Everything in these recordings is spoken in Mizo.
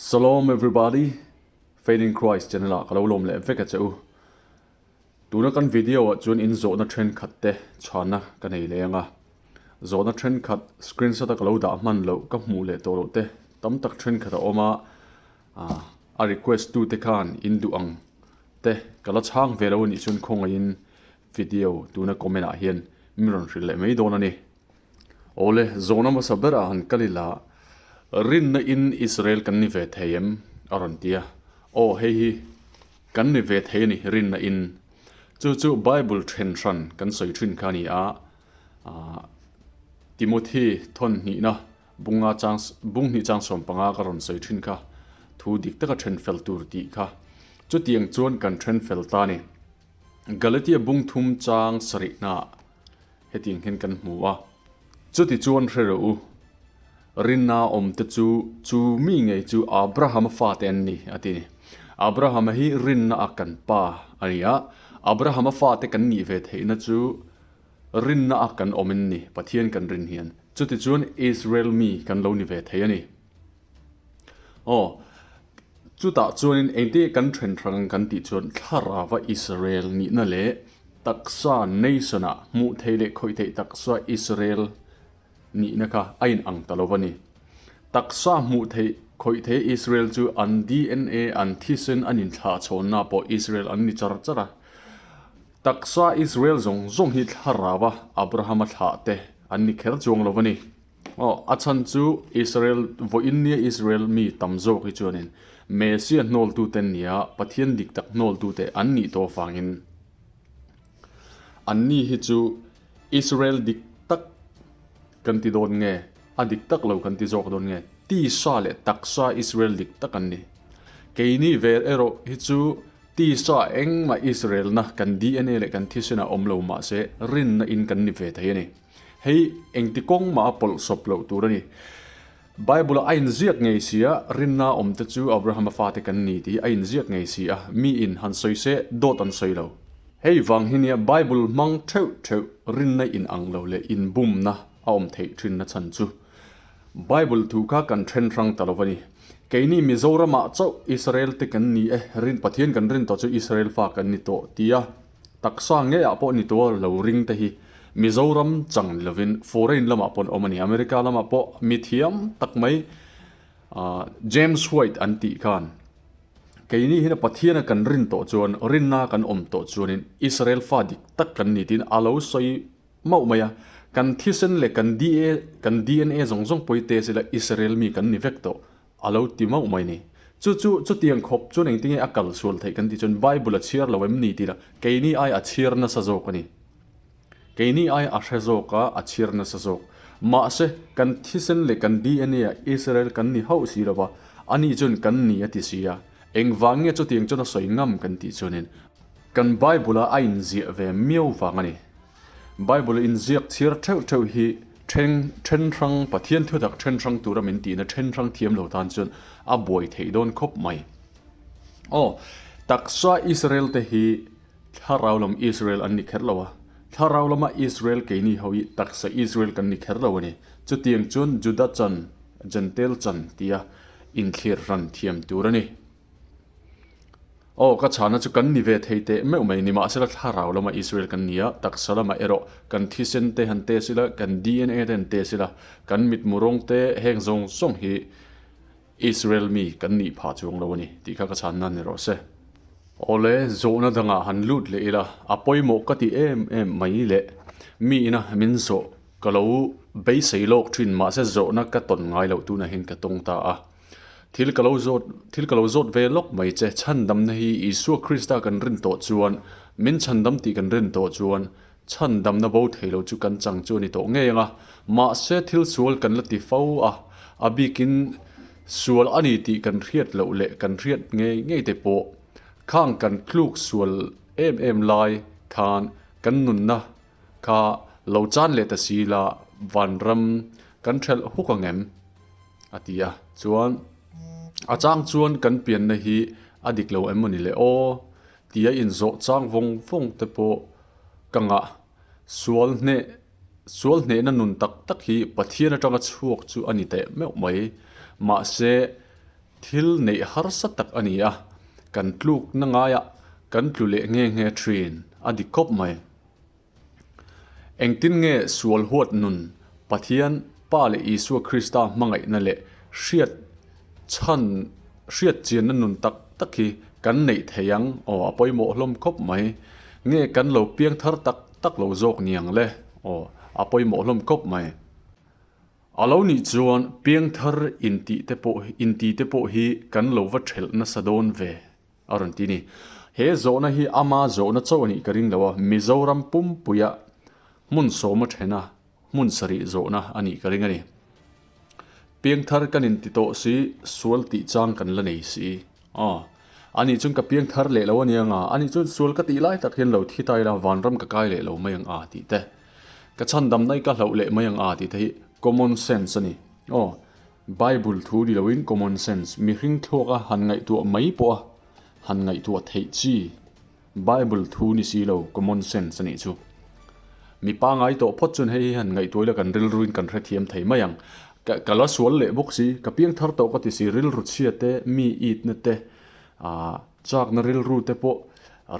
Shalom everybody, Faith in Christ channel ah ka lo lawm leh vek a che u. Tuna kan video ah chuan in zawhna thenkhat te chhana ka nei leh anga. Zawhna thenkhat screenshot a ka lo dah hman loh ka hmuh leh tawh loh te tam tak thenkhat a awm a, a request tu te khan in duh ang te ka la chhang ve lo anih chuan khawngaihin video tuna comment ah hian min rawn hrilh leh mai dawn a ni. Awle, zawhna hmasa berah han kal ila, Rinna in Israel kan ni ve thei em? a rawn ti a. Aw, hei hi kan ni ve thei a ni, rinna in. Chu chu Bible then hran kan sawi thin kha a ni a, Timothy thawn hnihna bunga chang bung hnih chang 15 ka rawn sawi thin kha, thu dik taka then fel tur tih kha. Chutiang chuan kan then fel ta a ni. Galatia bung thum chang sarihnaah hetiang hian kan hmu a, Chuti chuan hre rawh u, rinna awmte chu chu mi ngei chu Abrahama fate an ni, a ti. Abrahama hi rinna a kan pa a ni a, Abrahama fate kan nih ve theihna chu rinna a kan awm in ni, Pathian kan rin hian. Chuti chuan Israel mi kan lo ni ve thei a ni. Aw, chutah chuanin engtin nge kan then hrang ang kan tih chuan thlarava Israel nihna leh taksa nation-ah hmuh theih leh khawih theih taksa Israel nihna kha a inang ta lo va ni. Taksa hmuh theih khawih theih Israel chu an DNA, an thisen an inthlahchhawnna pawh Israel an ni char char a. Taksa Israel zawng zawng hi thlarava Abrahama thlahte an ni kher chuang lo va ni. Aw, a chhan chu Israel, vawiin nia Israel mi tam zawk hi chuanin Messia hnawltute an ni a, Pathian dik tak hnawltute an nih tawh avangin anni hi chu Israel dik tak kan ti dawn nge, a dik tak lo kan ti zawk dawn nge, tisa leh taksa Israel dik tak an ni. Keini ver erawh hi chu tisa engmah Israelna kan DNA leh kan thisenah awm lo mahse rinna in kan ni ve thei a ni. Hei engti kawng mah a pawlh sawp loh tur a ni. Bible-ah a inziak ngei si a, rinna awmte chu Abrahama fate kan ni tih a inziak ngei si a, miin han sawi se dawt an sawi lo. Hei vang hi nia Bible hmang theuh theuh rinna inang lo leh inbumna a awm theih thinna chhan chu Bible thu kha kan then hrang ta lo a ni. Keini Mizoramah chauh Israel te kan ni e, rin Pathian kan rin tawh chu Israel fa kan ni tawh tia taksa ngeiah pawh ni tawh lo ring te hi Mizoram chang ni lovin foreign lamah pawh an awm a ni. America lamah pawh mi thiam tak mai James White an tih khan keini hian Pathiana kan rin tawh chuan rinna kan awm tawh chuanin Israel fa dik tak kan ni tiin a lo sawi mauh mai a. Kan thisen leh kan kan DNA zawng zawng pawi te sila Israel mi kan ni vek tawh a lo ti mauh mai ni. Chu chu chutiang khawp chuan engtinge a kal sual theih kan tih chuan Bible a chhiar lo em ni tih lah keini ai a chhiar nasa zawk a ni. Keini ai a hre zawk a, a chhiar nasa zawk. Mahse, kan thisen leh kan DNA ah Israel kan ni hauh si lo va, ani chuan kan ni a ti si a. Engvang nge chutiang chuan a sawi ngam kan tih chuanin kan Bible-a a inziah ve miau vang a ni. Bible inziak chhiar theuh theuh hi then then hrang Pathian thutak then hrang tura min tihna then hrang thiam lo tan chuan a buai theih dawn khawp mai. Aw, taksa Israel te hi thlarau lam Israel an ni kher lo a, thlarau lama Israel keini ho hi taksa Israel kan ni kher lo a ni. Chutiang chuan Juda chan, Jentail chan tia inthlir hran thiam tur a ni. Aw, ka chhana chu kan ni ve thei teh meuh mai, nimahsela thlarau lama Israel kan ni a, taksa lamah erawh kan thisen te han test ila, kan DNA te han test ila, kan mitmu rawng te heng zawng zawng hi Israel mi kan nih phah chuang lo a ni tih kha ka chhan nan ni rawh se. Awle, zawhna dangah han lut leh ila, a pawimawh ka ti em em mai le, mi ina min zawh ka lo beisei lawk thin mahse zawhna ka tawn ngai loh tunah hian ka tawng ta a. Thil ka lo zawt, thil ka lo zawt ve lawk mai che, chhandamna hi Isua Krista kan rin tawh chuan, min chhandam tih kan rin tawh chuan, chhandamna bo thei lo chu kan chang chu a ni tawh ngei ang a, mahse thil sual kan la ti fo a, a bikin sual a ni tih kan hriat loh leh kan hriat ngei ngei te pawh khang kan tluk sual em em lai khan kan nunna kha lo chan leh ta si la vanram kan thelh huk ang em? A ti a, chuan a chang chuan kan pianna hi a dik lo em mawni le aw tia inzawh chang vawng vawng te pawh ka ngah. Sual hneh sual hnehna nun tak tak hi Pathian atanga chhuak chu a ni teh meuh mai. Mahse. Thil neih harsa tak a ni a, kan tlukna ngaiah kan tlu leh nge nge thin a dik khawp mai. Engtin nge sual huat nun Pathian Pa leh Isua Krista hmangaihna leh hriat chhan hriat chianna nun tak tak hi kan neih thei ang? Aw a pawimawh hlawm khawp mai. Nge kan lo piang thar tak tak lo zawk niang le? Aw a pawimawh hlawm khawp mai. A lo nih chuan piangthar intih te pawh inti te pawh hi kan lo va thelh nasa dawn ve a rawn ti ni. He zawhna hi ama zawhna chauh a nih ka ring lo a, Mizoram pumpuia hmun sawma thena hmun sarih zawhna a nih ka ring a ni. Piangthar kan inti tawh si, sual tih chang kan la nei si. Aw, ani chuan ka piangthar leh lo a nia nga, ani chuan sual ka tih lai tak hian lo thi ta ila vanram ka kai leh lo mai ang a tih te, ka chhandamna i ka hlauh leh mai ang a tih te hi common sense a ni. Aw, Bible thu ni loin common sense, mihring thluaka han ngaihtuah mai pawha han ngaihtuah theih chi Bible thu ni si lo common sense a nih chu. Mi pangai tawh phawt chuan hei hi han ngaihtuah ila kan rilruin kan hrethiam thei mai ang. Ka ka la sual leh bawk si, ka piang thar tawh ka ti si, rilru chhia te, mi itna te, aah chakna rilru te pawh,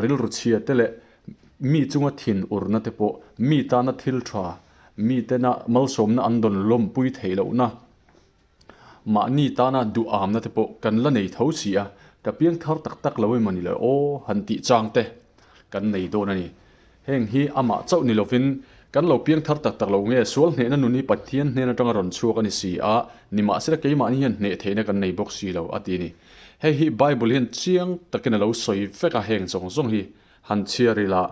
rilru chhia te leh mi chunga thin urna te pawh, mi tana thil tha, mi tena malsawmna an dawn lawmpui theih lohna, Mahni tana duh amna te pawh kan la nei tho si a, ka piang thar tak tak lo emaw ni le aw han tih chang te kan nei dawn a ni. Heng hi amah chauh ni lovin kan lo piang thar tak tak lo nge sual hnehna nun hi Pathian hnen atanga rawn chhuak a ni si a, nimahsela keimahni hian hneh theihna kan nei bawk si lo a ti a ni. Hei hi Bible hian chiang takin a lo sawi vek a heng zawng zawng hi han chhiar ila.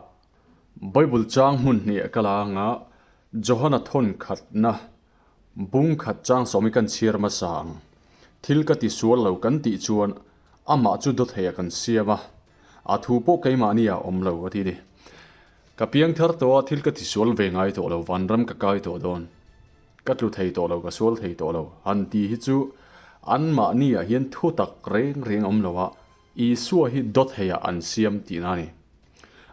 Bible chang hmun hnih a kal anga Johana thawn khatna Bung khat chang sawm hi kan chhiar hmasa ang. Thil ka ti sual lo kan tih chuan amah chu dawthei a kan siam a, a thu pawh keimahni ah awm lo a ti ni. Ka piang thar tawh a, thil ka ti sual ve ngai tawh lo, vanram ka kai tawh dawn, ka tlu thei tawh lo, ka sual thei tawh lo han ti hi chu anmahni ah hian thu tak reng reng awm lo a, Isua hi dawthei ah an siam tihna a ni.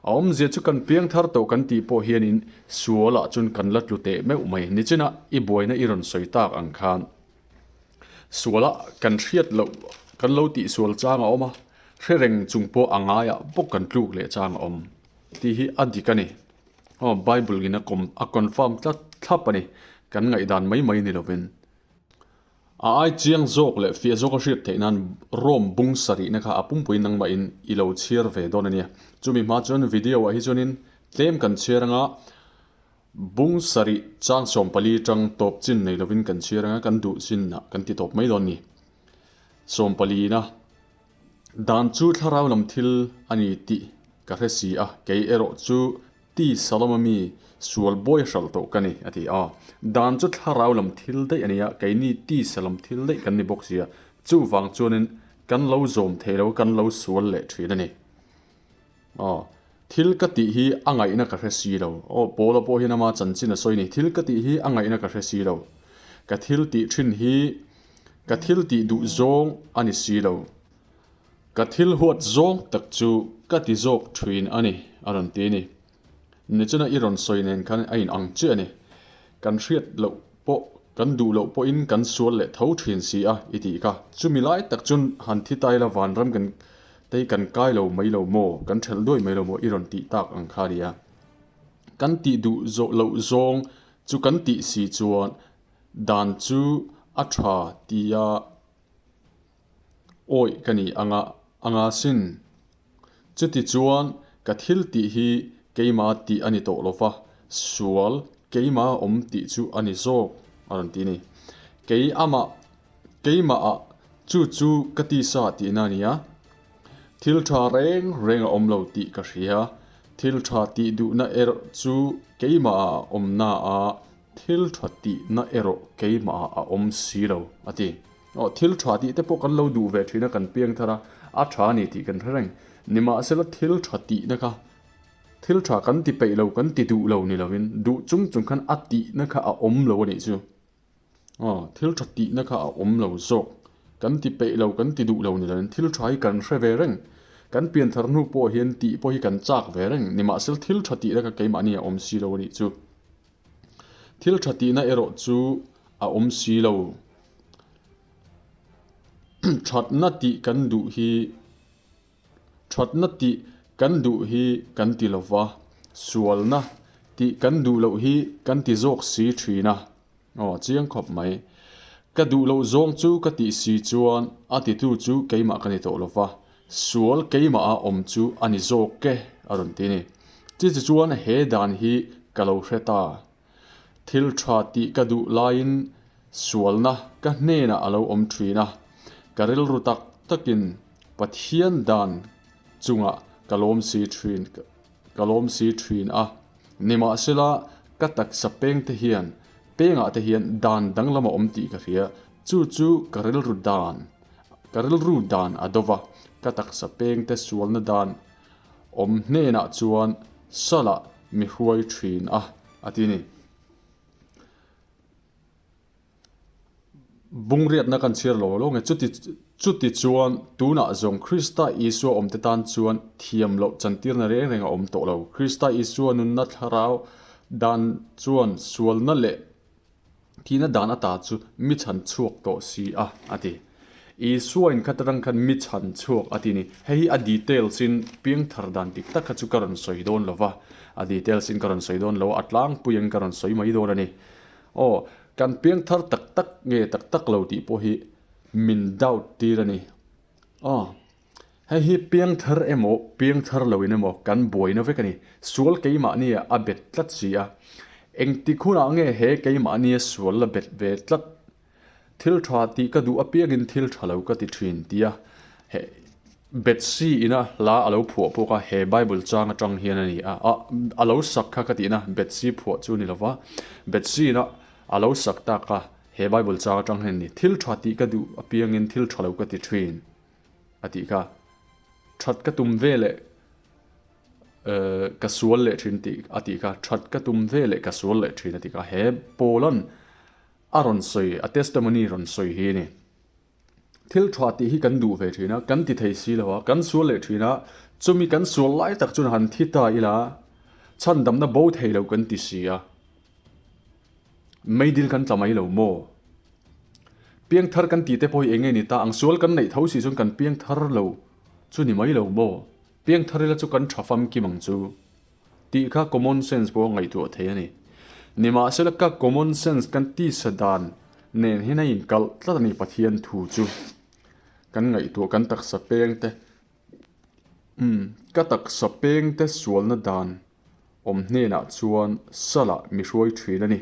A awmzia chu kan piang thar tawh kan tih pawh hianin sual ah chuan kan la tlu teh meuh mai. Nichina i buaina i rawn sawi tak ang khan sual ah kan hriat loh kan lo tih sual chang a awm a, hre reng chung pawh a ngaiah bawk kan tluk leh chang a awm tih hi a dik a ni. Aw Bible in a confirm tlat thlap a ni, kan ngaihdan mai mai ni lovin. A ai chiang zawk leh fiah zawk a hriat theih nan Rome bung sarihna kha a pumpuiin nangmahin i lo chhiar ve dawn a nia. Chumi hma chuan video ah hi chuanin tlem kan chhiar anga bung sarih chang 14 tang tawp chin nei lovin kan chhiar anga kan duh chinah kan ti tawp mai dawn ni. 14 na dan chu thlarau lam thil a ni tih ka hre si a, kei erawh chu Ti Saloma mi sual bawi hralh tawh ka ni, a ti a. Dan chu thlarau lam thil daih a ni a, keini ti Salom thil daih kan ni bawk si a, chuvang chuanin kan lo zawm thei lo, kan lo sual leh thin a ni. Aw, thil ka tih hi a ngaihna ka hre si lo. Aw, Paula pawh hian ama chanchin a sawi a ni, thil ka tih hi a ngaihna ka hre si lo. Ka thil tih thin hi ka thil tih duh zawng a ni si lo. Ka thil huat zawng tak chu ka ti zawk thin a ni, a rawn ti a ni. Nichina i rawn sawi nen khan a inang chiah a ni. Kan hriat loh pawh, kan duh loh pawhin kan sual leh tho thin si a, i tih kha. Chumi lai tak chuan han thi ta ila vanram kan tei kan kai lo mai lo maw, kan thelh duai mai lo maw i rawn tih tak ang kha a ni a. Kan tih duh zawh loh zawng chu kan tih si chuan dan chu a tha tia Awi ka ni anga anga sin. Chuti chuan ka thil tih hi keima tih a ni tawh lo va, sual keima awm tih chu a ni zawk a rawn ti a ni. Kei amah keimah ah chu chu ka tisa tihna a ni a, thil tha reng reng a awm lo tih ka hria, thil tha tih duhna erawh chu keimah ah a awmna a thil tha tihna erawh keimah ah a awm si lo a ti. Aw, thil tha tih te pawh kan lo duh ve thin a, kan piang thar a, a tha a ni tih kan hre reng. Nimahsela thil tha tihna kha, thil tha kan ti peih lo, kan ti duh lo ni lovin, duh chung chung khan a tihna kha a awm lo a nih chu. Aw, thil tha tihna kha a awm lo zawk. Kan ti peih lo, kan ti duh lo ni lovin, thil tha hi kan hre ve reng. Kan pian thar hnu pawh hian tih pawh hi kan chak ve reng. Nimahsela thil tha tihna kha keimahni a awm si lo a nih chu. Thil tha tihna erawh chu a awm si lo. Thatna tih kan duh hi Thatna tih kan duh hi kan ti lo va, sualna tih kan duh loh hi kan ti zawk si thin a. Aw, chiang khawp mai. Ka duh loh zawng chu ka tih si chuan a titu chu keimah ka ni tawh lo va, sual keimaha awm chu a ni zawk e, a rawn ti a ni. Chichi chuan he dan hi ka lo hre ta. Thil tha tih ka duh laiin sualna ka hnenah a lo awm thin a, ka rilru tak takin Pathian dan chungah ka lawm si thin ka lawm si thin a. Nimahsela, ka taksa pengte hian pengah te hian dan danglam a awm tih ka hria, chu chu ka rilru dan ka rilru dan a do va, ka taksa pengte sualna dan awm hnenah chuan salah mi hruai thin a, a ti ni. Bungriatna kan chhiar lo lo nge chuti chuti chuan tunah zawng Krista Isua awmte tan chuan thiam loh chantirna reng reng a awm tawh lo. Krista Isua nunna thlarau dan chuan sualna leh Thihna dan ata chu mi chhan chhuak tawh si a, a ti. Isua in khat atang khan mi chhan chhuak a ti ni. Hei hi a details in piangthar dan dik tak kha chu ka rawn sawi dawn lo va, a details in ka rawn sawi dawn lo a, a tlangpui ang ka rawn sawi mai dawn a ni. Aw, kan piangthar tak tak nge tak tak lo tih pawh hi min doubt tir a ni. Aw. Hei hi piangthar emaw piangthar loin emaw kan buaina vek a ni. Sual keimahnia a bet tlat si a. Engtik hunah nge he keimahnia sual la bet ve tlat? Thil tha tih ka duh apiangin thil tha lo ka ti thin tia he Betsy ina hla a lo phuah pawh kha he Bible chang atang hian a ni a. A lo sak kha ka tihna Betsy phuah chu a ni lova. Betsy ina a lo sak tak kha he Bible chang atang hian a ni. Thil tha tih ka duh apiangin thil tha lo ka ti thin. A tih kha, That ka tum ve leh ka sual leh thin tih a tih kha, That ka tum ve leh ka sual leh thin a tih kha, he Paula'n a rawn sawi, a testimony rawn sawi hi a ni. Thil tha tih hi kan duh ve thin a, kan ti thei si lo a, kan sual leh thin a, chumi kan sual lai tak chuan han thi ta ila, chhandamna bo thei lo kan ti si a. Meidil kan tla mai lo maw? Piangthar kan tih te pawh hi eng nge ni ta ang? Sual kan neih tho si chuan kan piangthar lo chu ni mai lo maw? Piangthar ila chu kan tha famkim ang chu tih kha common sense pawh a ngaihtuah thei a ni. Nimahsela ka common sense kan tisa dan nen hian a inkalh tlat a ni Pathian thu chu. Kan ngaihtuah kan taksa peng te umm ka taksa peng te sualna dan awm hnenah chuan salah mi hruai thin a ni.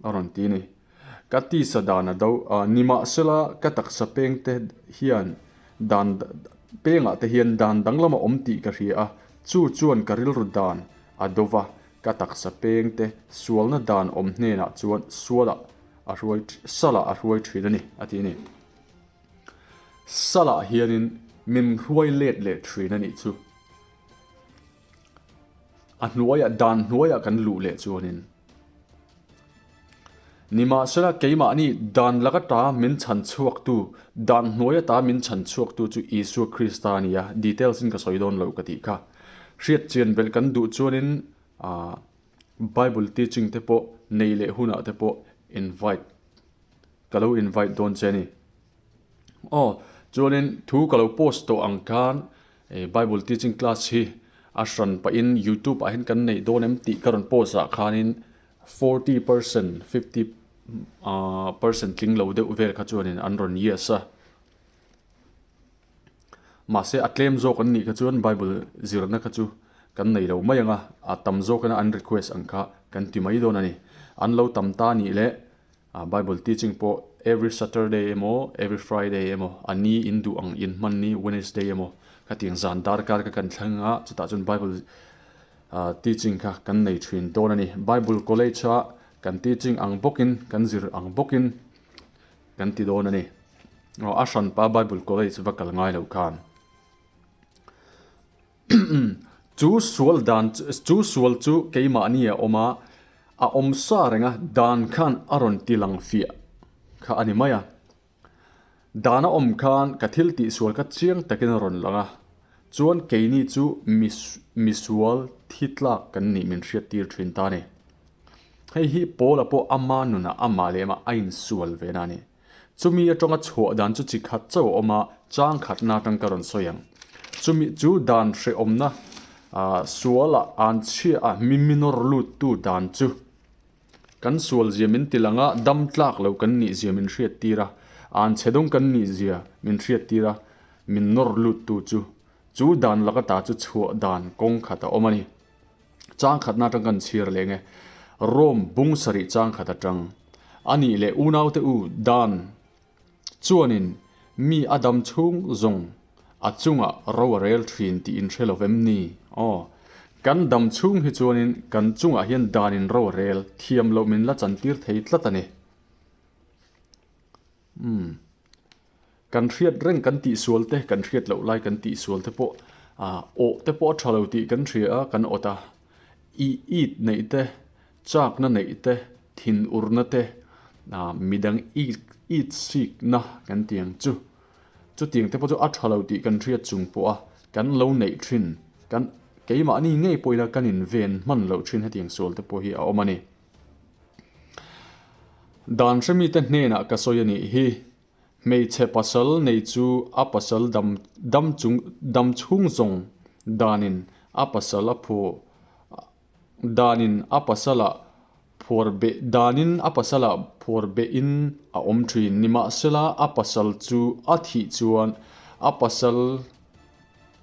A rawn ti a ni. Ka tisa dan a do a, nimahsela ka taksa pengte hian dan pengah te hian dan danglam a awm tih ka hria a, chu chuan ka rilru dan a do va, ka taksa pengte sualna dan awm hnenah chuan sualah a hruai salah a hruai thin a ni, a ti a ni. Salah hianin min hruai let leh thin a nih chu. A hnuaiah dan hnuaiah kan luh leh chuanin Nimahsela keimahni dan laka ta min chhan chhuaktu, dan hnuaia ta min chhan chhuaktu chu Isua Krista a ni a, details in ka sawi dawn lo ka tih kha. Hriat chian belh kan duh chuanin ah Bible teaching te pawh nei leh hunah te pawh invite ka lo invite dawn che a ni. Aw, chuanin thu ka lo post tawh ang khan Bible teaching class hi a hran pahin youtube ah hian kan neih dawn em tih ka rawn post ah khanin 40% 50 ah percent tling lo deuh vel kha chuanin an rawn yes a. Mahse a tlem zawk an nih kha chuan Bible zirna kha chu kan nei lo mai ang a, a tam zawkina an request ang kha kan ti mai dawn a ni. An lo tam ta nih leh A Bible teaching pawh every Saturday emaw every Friday emaw a ni in duh ang in hman ni Wednesday emaw kha tiang zan darkar kha kan thleng a chutah chuan Bible teaching kha kan nei thin dawn a ni. Bible college a kan teaching ang bawkin kan zir ang bawkin kan ti dawn a ni. Aw a hranpa Bible college va kal ngai lo khan. Chu sual dan chu sual chu keimahni a awm a, a awm sa reng a, dan khan a rawn ti lang fiah kha a ni mai a. Dan a awm khan ka thil tih sual kha chiang takin a rawn lang a, chuan keini chu mi misual thi tlak kan nih min hriat tir thin ta a ni. Hei hi Paula pawh ama nunah amah leh amah a insual ve na a ni. Chumi atanga chhuah dan chu chi khat chauh a awm a, chang khatna atang ka rawn sawi ang. Chumi chu dan hrehawmna suala an chhia a mi minor luttu dan chu kan sual zia min ti lang a, dam tlak lo kan nih zia min hriat tir a, an chhe dawng kan nih zia min hriat tir a, min nawr luttu chu chu dan laka ta chu chhuah dan kawng khat a awm a ni. Chang khatna atang kan chhiar leh nge? Rome bung sarih chang khat atang. A nih leh unaute u dan chuanin mi a dam chhung zawng a chungah ro a rel thin tih in hre lo vem ni? Aw. Kan dam chhung hi chuanin kan chungah hian danin ro a rel thiam loh min la chantir thei tlat a ni. Umm. Kan hriat reng kan tihsual te, kan hriat loh lai kan tihsual te pawh ah awh te pawh a tha lo tih kan hria a, kan awt a. Ih it neih te, chakna neih te, thinurna te, ah midang it it sikna kan ti ang chu. Chutiang te pawh chu a tha lo tih kan hriat chung pawh a, kan lo neih thin, kan keimahni ngei pawh ila kan inven hman loh thin hetiang sual te pawh hi a awm a ni. Dan hremite hnenah ka sawi a nih hi. Hmeichhe pasal nei chu a pasal dam dam chung dam chhung zawng danin a pasal a phu danin a pasala phuar beh danin a pasala phuar behin a awm thin. Nimahsela a pasal chu a thih chuan a pasal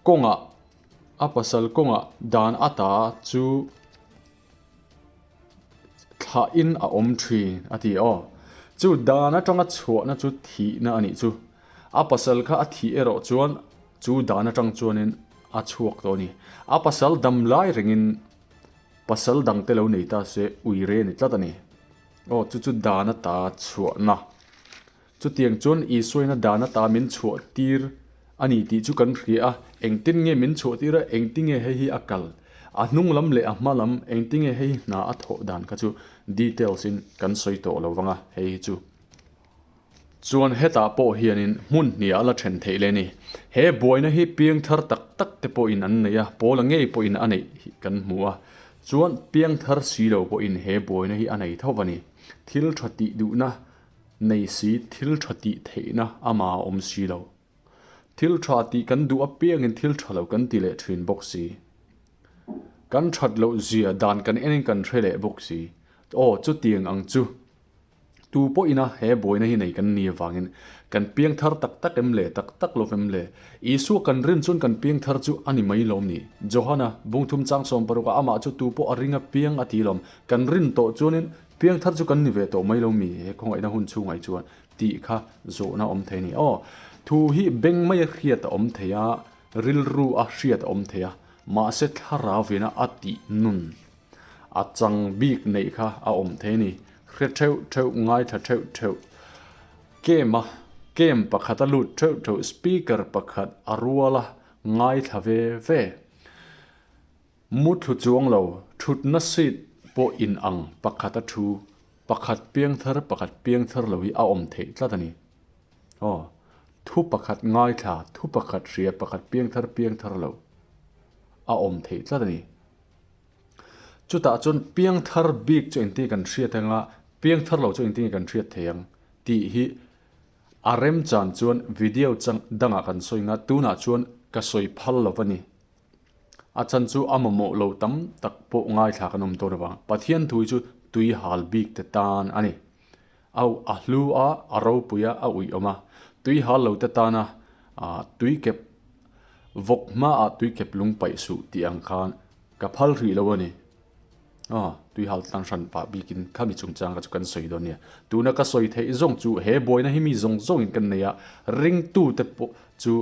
kawngah a pasal kawngah dan ata chu Thlahin a awm thin, a ti aw. Chu dan atanga chhuahna chu thihna a nih chu. A pasal kha a thih erawh chuan chu dan atang chuanin a chhuak tawh a ni. A pasal dam lai rengin pasal dangte lo nei ta se uire a ni tlat a ni. Aw, chu chu dan ata chhuahna. Chutiang chuan Isuaina dan ata min chhuah tir a ni tih chu kan hria a, engtin nge min chhuah tir a, engtin nge hei hi a kal, a hnung lam leh a hma lam, engtin nge hei hi hna a thawh dan kha chu details in kan sawi tawh lo vang a, hei hi chu. Chuan hetah pawh hianin hmun hniah a la then theih leh a ni. He buaina hi piangthar tak tak te pawhin an nei a, Paula ngei pawhin a neih hi kan hmu a, chuan piangthar si lo pawhin he buaina hi a nei tho a ni. Thil tha tih duhna Nei si thil tha tih theihna ama a awm si lo. Thil tha tih kan duh apiangin thil tha lo kan ti leh thin bawk si. Kan that loh zia dan kan enin kan hre leh bawk si. Aw chutiang ang chu. Tu pawhina he buaina hi nei kan ni avangin kan piang thar tak tak em le tak tak lo em le. Isua kan rin chuan kan piang thar chu a ni mai lawm ni. Johana bungthum chang 16 ah amah chu tu pawh a ring apiang a ti lawm. Kan rin tawh chuanin Piangthar chu kan ni ve tawh mai lo mi he khawngaihna hun chhungah hi chuan tih kha zawhna awm thei a ni. Aw, thu hi beng maia hriat a awm thei a, rilru a hriat a awm thei a, mahse thlarau vena a tih nun a chang bik neih kha a awm thei a ni. Hre theuh theuh, ngaithla theuh theuh, kem a kem pakhat a lut theuh theuh, speaker pakhat a rual a ngaithla ve ve. Muthlu chuang lo, thutna seat pawh in ang pakhat a thu, pakhat piangthar pakhat piangthar lo hi a awm theih tlat a ni. Aw, thu pakhat ngaithla, thu pakhat hria, pakhat piangthar piangthar lo a awm theih tlat a ni. Chutah chuan piangthar bik chu engtin kan hriat ang a, piangthar lo chu engtin kan hriat thei ang tih hi a remchan chuan video chang dangah kan sawi ang a, tunah chuan ka sawi phal lo va ni. A chan chu a mamawh lo tam tak pawh ngaithla kan awm dawn avang. Pathian thu hi chu tui hal bik te tan a ni. Au a hlu a, a ropui a, a uih awm a. Tui hal lo te tana tui kep vawk hmaah tui kep lung paih suh tih ang khan ka phal hrih lo a ni. Aw, tui hal tlang hran pah bikin khami chungchang kha chu kan sawi dawn nia. Tuna ka sawi theih zawng chu he buaina hi mi zawng zawngin kan nei a, ringtute pawh chu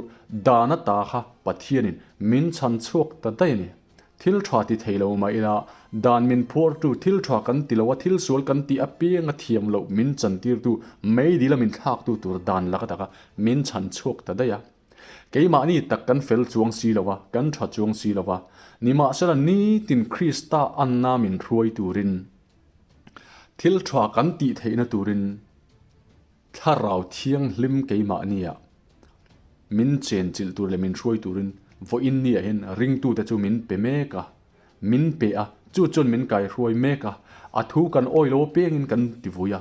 dan ata kha Pathianin min chhan chhuak ta daih a ni. Thil tha ti thei lo mah ila, dan min phuartu thil tha kan ti lo a, thil sual kan tih apianga thiam loh min chantirtu, meidila min thlaktu tur dan laka taka min chhan chhuak ta daih a. Keimahni tak kan fel chuang si lo a, kan tha chuang si lo a. Nimahsela nitin Krista anna min hruai turin, thil tha kan tih theihna turin Thlarau Thianghlim keimahnia min chenchilh tur leh min hruai turin vawiin niah hian ringtute chu min pe mek a, min pe a, chu chuan min kaihruai mek a, a thu kan awi lo apiangin kan ti vui a.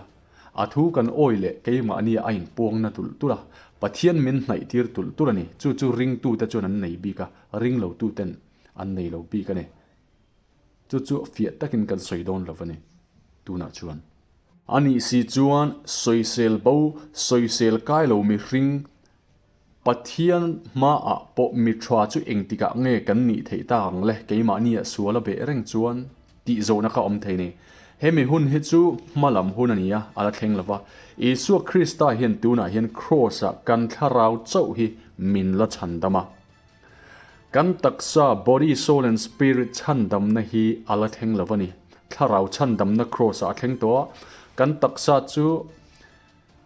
A thu kan awi leh keimahnia a inpuangna tulh tulh a, Pathian min hnaihtir tulh tulh a ni. Chu chu ringtute chuan an nei bik a, ringlotuten an nei lo bik a ni. Chu chu fiah takin kan sawi dawn lo a ni tunah chuan. A nih si chuan sawisel bo, sawisel kai lo mihring Pathian hmaah pawh mi tha chu engtikah nge kan nih theih tak ang le, keimahnia sual a beh reng chuan tih zawhna kha awm thei ni. Hemi hun hi chu hma lam hun a ni a, a la thleng lo va. Isua Krista hian tunah hian Kraws-ah kan thlarau chauh hi min la chhandam a. Kan taksa, body, soul and spirit, chhandamna hi a la thleng lo a ni. Thlarau chhandamna Kraws-ah a thleng tawh a, kan taksa chu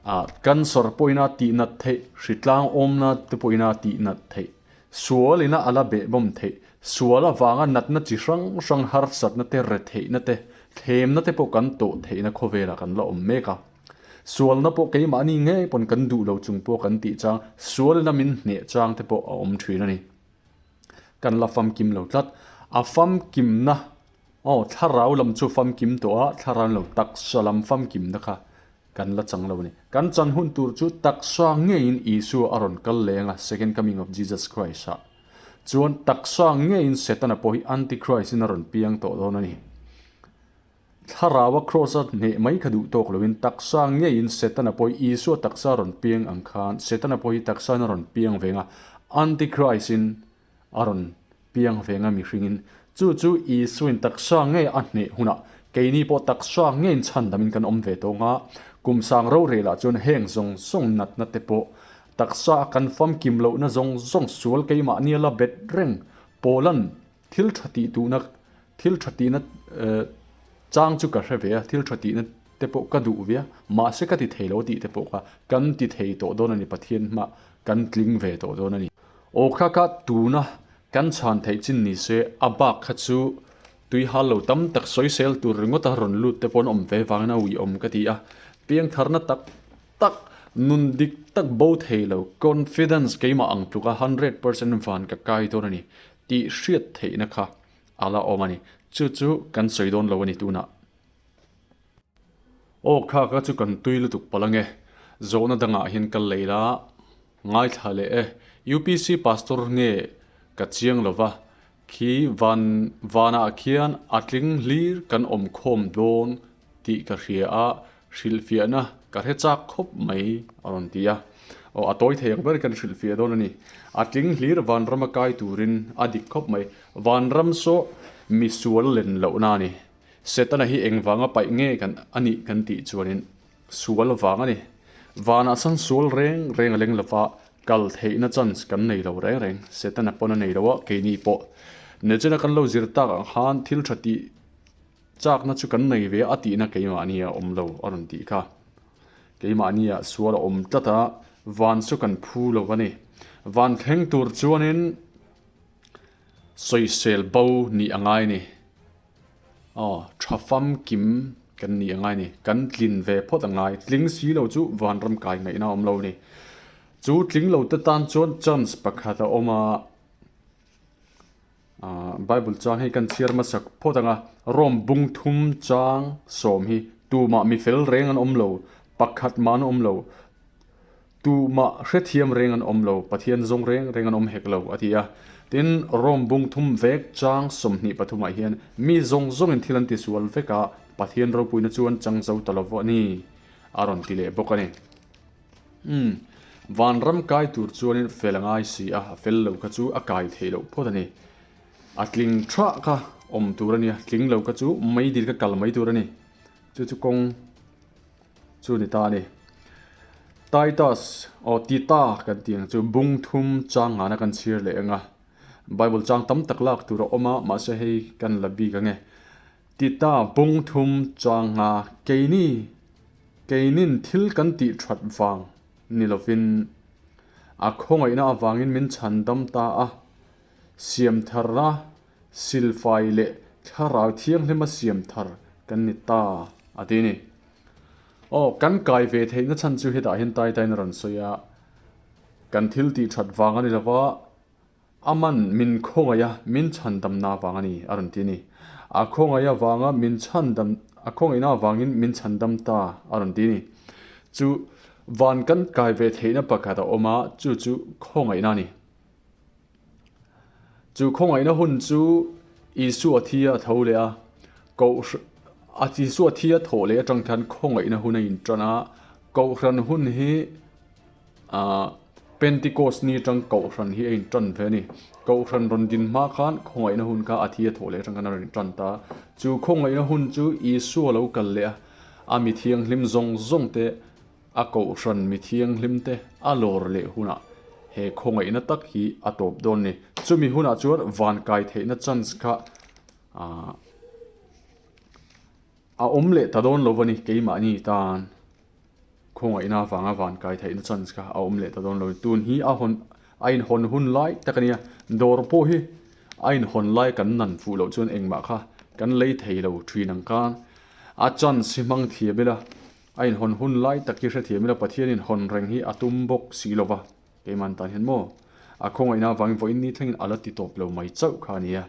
A cancer pawhin a tih nat theih, hritlang awmna te pawhin a tih nat theih, sual ina a la behbawm theih, sual avanga natna chi hrang hrang harsatna te, retheihna te, thlemna te pawh kan tawh theihna khawvelah kan la awm mek a. Sualna pawh keimahni ngei pawn kan duh lo chung pawh kan tih chang, sual ina min hneh chang te pawh a awm thin a ni. Kan la famkim lo tlat. A famkimna, aw thlarau lam chu famkim tawh a, thlarau lo taksa lam famkimna kha Kan la chang lo a ni. Kan chan hun tur chu taksa ngeiin Isua a rawn kal leng a, Second Coming of Jesus Christ ah. Chuan taksa ngeiin Setana pawh hi Antichrist in a rawn piang tawh dawn a ni. Thlarau a Kraws a hneh mai kha duh tawk loin taksa ngeiin Setana pawh hi Isua taksa a rawn piang ang khan Setana pawh hi taksa in a rawn piang veng a, Antichrist in a rawn piang ve nga mihringin chu chu Isuin taksa ngei a hneh hunah keini pawh taksa ngeiin chhandamin kan awm ve tawh nga, kum sang rorel ah chuan heng zawng zawng natna te pawh taksa a kan famkim lohna zawng zawng sual keimahni a la bet reng Pawlan thil tha tih tuhna thil tha tihna chang chu ka hre ve a, thil tha tihna te pawh ka duh ve a, mahse ka ti thei lo tih te pawh kha kan ti thei tawh dawn a ni Pathian hmah kan tling ve tawh dawn a ni. Aw kha kha tuna kan chhan theih chin ni se a bak kha chu tui hal lo tam tak sawisel tur ringawt a rawn lut te pawh an awm ve vangin a uiawm ka ti a, piangtharna tak tak nun dik tak bo thei lo confidence keimah ang tluka 100% van ka kai dawn a ni tih hriat theihna kha a la awm a ni. Chu chu kan sawi dawn lo a ni tunah. Aw kha kha chu kan tui lutuk palh ange, zawhna dangah hian kal lei la, ngaithla leh e. UPC pastor nge ka chiang lova, khi van vanah khian a tling hlir kan awm khawm dawn tih ka hria a, hrilhfiahna ka hre chak khawp mai a rawn ti a. Aw a tawi thei ang ber kan hrilhfiah dawn a ni. A tling hlir vanrama kai turin a dik khawp mai. Vanram saw misual len lohna a ni. Setana hi engvanga paih nge kan a nih kan tih chuanin sual vang a ni. Vanah chuan sual reng reng a leng lova kal theihna chance kan nei lo reng reng. Setana pawn a nei lo a, keini pawh. Nechina kan lo zir tak ang khan thil tha tih chakna chu kan nei ve a tihna keimahni a awm lo a rawn tih kha. Keimahnia sual a awm tlat a, van chu kan phu lo a ni. Van thleng tur chuanin sawisel bo nih a ngai a ni. Aw, tha famkim kan nih a ngai a ni. Kan tlin ve phawt a ngai. Tling si lo chu vanram kai ngaihna a awm lo a ni. Chu tling lo te tan chuan chance pakhat a awm a, ah Bible chang hi kan chhiar hmasak phawt ang a, Rome bung thum chang sawm hi tumah mi fel reng an awm lo, pakhat mah an awm lo. Tumah hrethiam reng an awm lo, Pathian zawng reng reng an awm hek lo, a ti a. Tin, Rome bung thum vek chang 23 ah hian mi zawng zawngin thil an tisual vek a, Pathian ropuina chuan chang zo ta lo a ni, a rawn ti leh bawk a ni. Umm, vanram kai tur chuanin fel a ngai si a, a fel lo kha chu a kai theih loh phawt a ni. A tling tha kha awm tur a nia, tling lo kha chu meidil kha kal mai tur a ni. Chu chu kawng. Chu ni ta a ni. Titus, aw Tita kan tih ang chu bung thum chang ngana kan chhir leh ang a. Bible chang tam tak lak tur a awm a, mahse hei kan la bik ang e. Tita bung thum chang nga keini, keinin thil kan tih that vang ni lovin a khawngaihna avangin min chhandam ta a, siam tharna silfai leh thlarau thianghlima siam thar kan ni ta a ti a ni. Aw, kan kai ve theihna chhan chu hetah hian tai taiin a rawn sawi a, kan thil tih that vang a ni lova, aman min khawngaih a, min chhandamna vang a ni a rawn ti a ni. A khawngaih avanga min chhandam A khawngaihna avangin min chhandam ta a rawn ti a ni. Chu van kan kai ve theihna pakhat a awm a, chu chu khawngaihna a ni. Chu khawngaihna hun chu Isua thi a tho leh a, Kohhran a Isua thi a thawh leh atang khan khawngaihna hun a intan a, Kohhran hun hi ah Pentecost ni atang Kohhran hi a intan ve a ni. Kohhran rawn din hma khan khawngaihna hun kha a thi a thawh leh atang khan a rawn intan ta. Chu khawngaihna hun chu Isua lo kal leh a, a mi thianghlim zawng zawng te A kohhran mi thianghlim te a lawr leh hunah he khawngaihna tak hi a tawp dawn ni. Chumi hunah chuan van kai theihna chance kha a awm leh ta dawn lo a ni keimahni tan. Khawngaihna avanga van kai theihna chance kha a awm leh ta dawn lo. Tun hi a hawn a inhawn hun lai tak a nia. Dawr pawh hi a inhawn lai kan nan fuh loh chuan engmah kha kan lei thei lo thin ang khan a chance hi hmang thiam ila. A inhawn hun lai tak hi hrethiam ila Pathianin hawn reng hi a tum bawk si lo va, keiman tan hian maw? A khawngaihna avangin vawiin ni thlengin a la ti tawp lo mai chauh kha a ni a.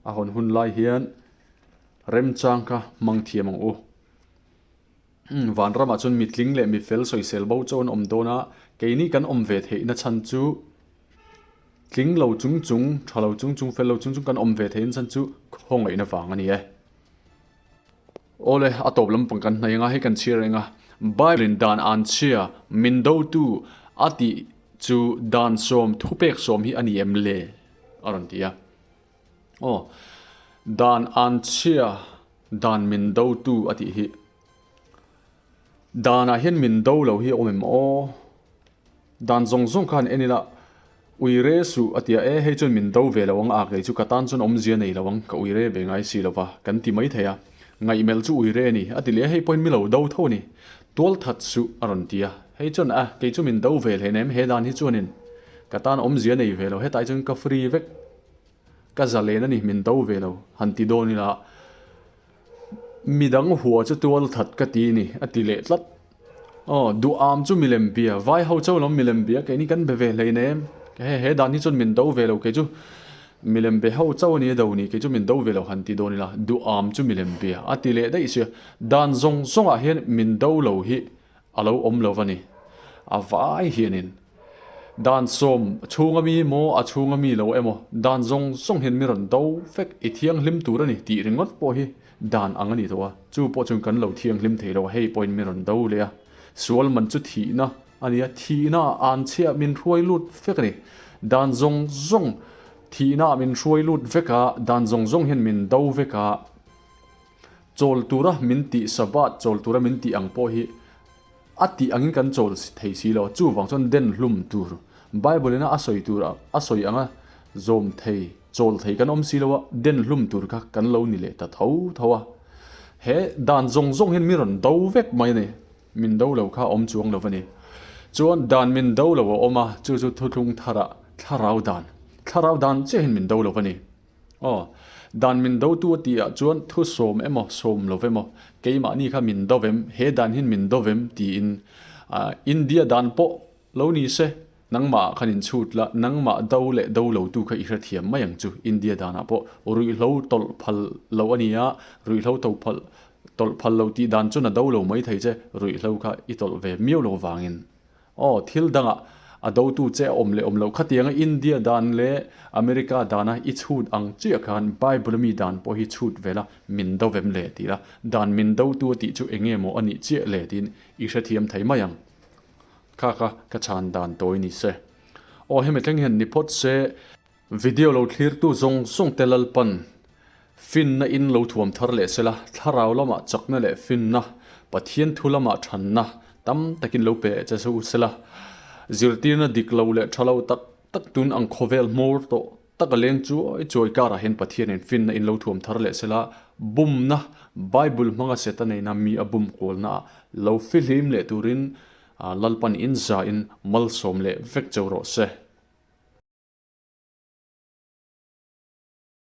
A hawn hun lai hian remchang kha hmang thiam ang u. Vanramah chuan mitling leh mifel sawisel bo chauh an awm dawn a, keini kan awm ve theihna chhan chu tling lo chung chung, tha lo chung chung, fel lo chung chung kan awm ve theihna chhan chu khawngaihna vang a ni e. Awle, a tawp lampang kan hnaih anga hei kan chhiar reng a, Bible in dan an chhia, min dotu a tih chu dan sawm thupek sawm hi a ni em le? a rawn ti a. Aw, dan an chhia, dan min dotu a tih hi. Danah hian min do lo hi a awm em aw? Dan zawng zawng khan en ila, Ui re suh a ti a, e hei chuan min do ve lo ang a, kei chu ka tan chuan awmzia nei lo ang, ka ui re ve ngai si lo va, kan ti mai thei a. Ngaihmelh chu ui re a ni, a ti leh a, hei pawhin mi lo do tho a ni. Tual that suh a rawn ti a, hei chuan a, kei chu min do ve hleinem, he dan hi chuanin ka tan awmzia nei ve lo, hetah hi chuan ka free vek, ka zalen a ni, min do ve lo, han ti dawn ila, Midang hua chu tual that ka ti ni, a ti leh tlat. Aw, duham chu milem bia, vai ho chauh lawm milem bia, keini kan be ve hleinem. He he dan hi chuan min do ve lo, kei chu milem be ho chauh a ni a do ni, kei chu min do ve lo han ti dawn ila, duham chu milem bia, a ti leh daih sia. Dan zawng zawngah hian min do lo hi a lo awm lo va ni. A vai hianin dan sawm chhunga mi maw a chhunga mi lo emaw dan zawng zawng hian mi rawn do vek i thianghlim tur a ni tih ringawt pawh hi dan ang a ni tawh a, chu pawh chuan kan lo thianghlim thei lo a, hei pawhin mi rawn do leh a, sual man chu thihna a ni a, thihna ah an chhiah min hruai lut vek a ni. Dan zawng zawng thihna ah min hruai lut vek a, dan zawng zawng hian min do vek a. Chawl tura min tih Sabbath chawl tura min tih ang pawh hi a tih angin kan chawl thei si lo. Chuvang chuan den hlum tur Bible ina a sawi tur a sawi anga zawm thei chawl thei kan awm si lo a, den hlum tur kha kan lo ni leh ta tho tho a. He dan zawng zawng hian mi rawn do vek mai a ni. Min do lo kha awm chuang lo a ni. Chuan dan min do lo a awm a, chu chu thuthlung tharah thlarau dan, thlarau dan chiah hian min do lo a ni. Aw, dan min dotu a tih ah chuan thu sawm emaw sawm lo emaw keimahni kha min do vem, he dan hin min do vem tiin India dan pawh lo ni se nangmah ah khan in chhut la, nangmah do leh do lo tu kha i hrethiam mai ang chu, India dan ah pawh ruihhlo tawlh phal lo a ni a, ruihhlo to phal tawlh phal lo tih dan chuan a do lo mai thei che, ruihhlo kha i tawlh ve miau lo vangin. Aw, thil dangah a dotu che a awm leh awm loh khatianga India dan leh America dana i chhut ang chiah khan Bible ami dan pawh hi chhut ve la, min do vem le tih la, dan min dotu a tih chu enge maw a nih chiah le tiin i hrethiam thei mai ang. Kha kha ka chhan dan tawi ni se. Aw, hemi thleng hian ni phawt se. Video lo thlirtu zawng zawng te Lalpan finna in lo thuam thar leh sela, thlarau lamah chakna leh finna, Pathian thu lamah thanna tam takin lo pe che se u sela, zirtirna dik lo leh tha lo tak tak tun ang khawvel hmawr tawh tak a leng chuai chuai karah hian Pathianin finna in lo thuam thar leh sela, bumna, Bible hmanga Satan eina mi a bum kualna ah lo fihlim leh turin Lalpan in za in malsawm leh vek cheu rawh se.